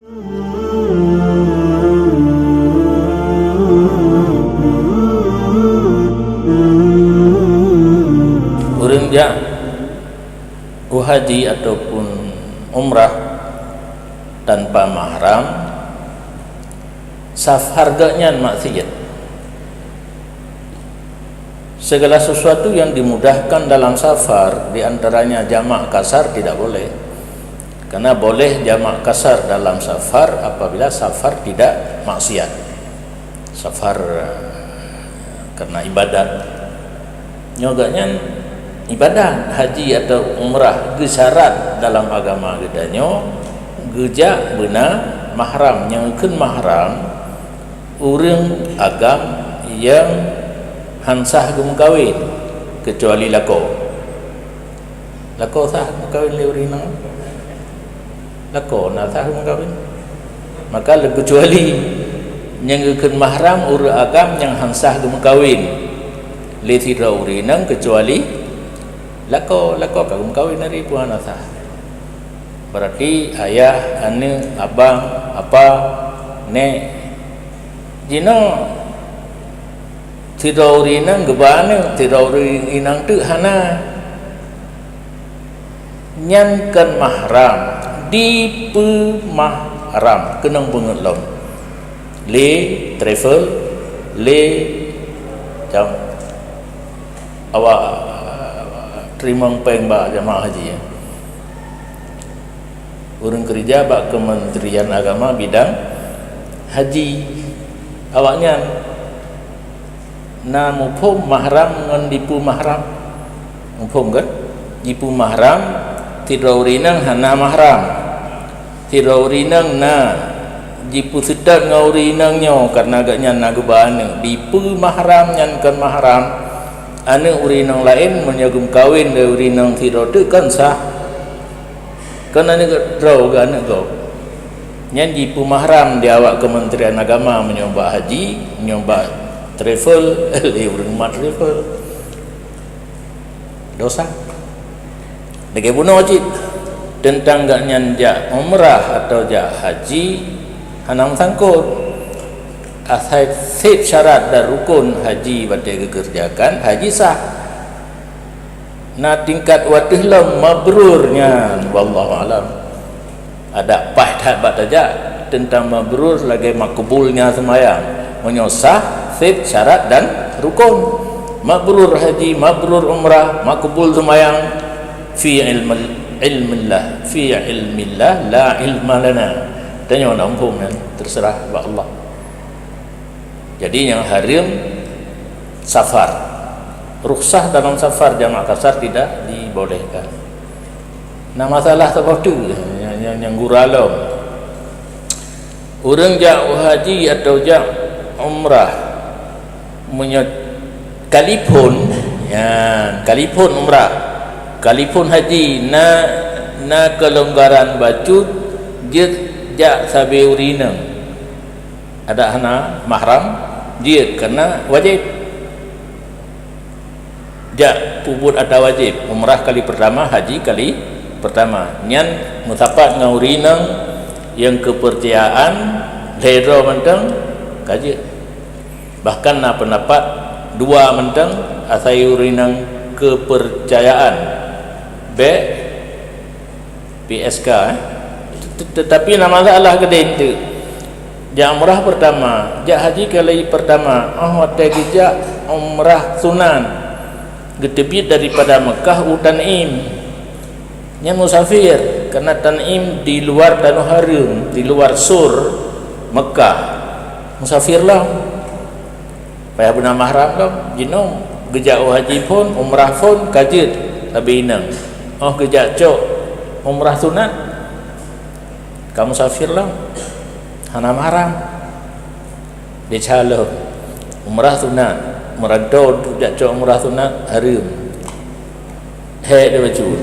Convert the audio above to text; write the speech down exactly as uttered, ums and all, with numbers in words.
Ureuëng jak u haji ataupun umrah tanpa mahram, safar geuh nyan maksiat. Segala sesuatu yang dimudahkan dalam safar, di antaranya jamak kasar, tidak boleh. Karena boleh jamak kasar dalam safar apabila safar tidak maksiat. Safar, eh, karena ibadat. Nyoe geuh nyan ibadat, haji atau umrah geusyarat dalam agama geutanyoe geujak beuna mahram. Nyang kheun mahram, ureuëng agam nyang han sah geumeukawen, keucuali lakoe. Lakoe sah geumeukawen lé ureuëng inong? Lakoe na sah geumeukawen? Maka lé keucuali nyang geukheun mahram ureuëng agam nyang han sah geumeukawen lé sidroe ureuëng inong, keucuali lakoe, lakoe ka geumeukawen hari peue hana sah. Berarti ayah, aneuëk, abang, apa, nék. Jinoe sidroe ureuëng inong geuba aneuëk, sidroe ureuëng inong teuk hana. Nyan kon mahram, dipeumahram, keunong beungeut lom. Lé travel, lé jam awak teurimong péng bak jamaah haji, ya. Ureuëng keurija bak Kementerian Agama bidang haji. Awaknyan na muphom mahram ngon dipeumahram. Muphom kan? Dipeumahram, sidroe ureuëng inong hana mahram. Sidroe ureuëng inong na jipeuseutôt ngon ureuëng inong nyoe karena geuhnyan na geuba aneuëk. Dipeumahram nyan kon mahram. Aneuëk ureuëng inong laén meunyoe geumeukawen lé ureuëng inong sidroe teuk kon sah. Kon aneuëk droe geuh aneuëk gob. Nyan jipeumahram di awak Kementerian Agama meunyoe bak haji, meunyoe bak travel, lé ureuëng mat travel. Dosa. Lagée bunoe cit, teuntang geuhnyan jak umrah atawa jak haji hana meusangkot. Asai seb syarat dan rukon haji watée geukeureujakan, haji sah. Na tingkat wateueh lom mabrur nyan, wallahu alam. Adak paih that bak tajak, teuntang mabrur lagée makbulnya seumayang. Meunyoe sah, seb syarat dan rukon. Mabrur haji, mabrur umrah, makbul seumayang. Fi ilmil-, ilmillah, fi ilmillah la ilma lana. Tanyoe na muphom nyan, terserah bak Allah. Jadi nyang hareuem safar. Rukhsah dalam safar jamak kasar tidak dibolehkan. Nah, masalah saboh teuk nyang, nyang, nyang gura lom. Ureuëng jak haji atau jak umrah meunyoe kalipun, ya, kalipun umrah, kalipun haji na, na keulonggaran bacut jeuet jak sabe ureuëng inong. Adak hana mahram, jeuet, karena wajéb. Jak peubuet atra wajéb, umrah kali pertama, haji kali pertama. Nyan meusapat ngon ureuëng inong nyang keupeurcayaan lhée droe mantong ka jeuet. Bahkan na peundapat dua mantong asai ureuëng inong keupeurcayaan. Bék P S K, eh. Tet-, tetapi na masalah keudeh teuk. Jak umrah pertama, jak haji kali pertama, oh watée geujak umrah sunat, geuteubiet daripada Mekah u Tan'im. Nyan musafir, karena Tan'im di luar Tanoh Hareuem, di luar sur Mekah. Musafir lah. Payah beuna mahram lom, jinoe geujak u haji phon, umrah phon, ka jeuet sabe inong. Oh geujak cok umrah sunat, ka musafir lom, hana mahram. Desya lom, umrah sunat, meuranto jak cok umrah sunat, hareuem. Hék di bacut.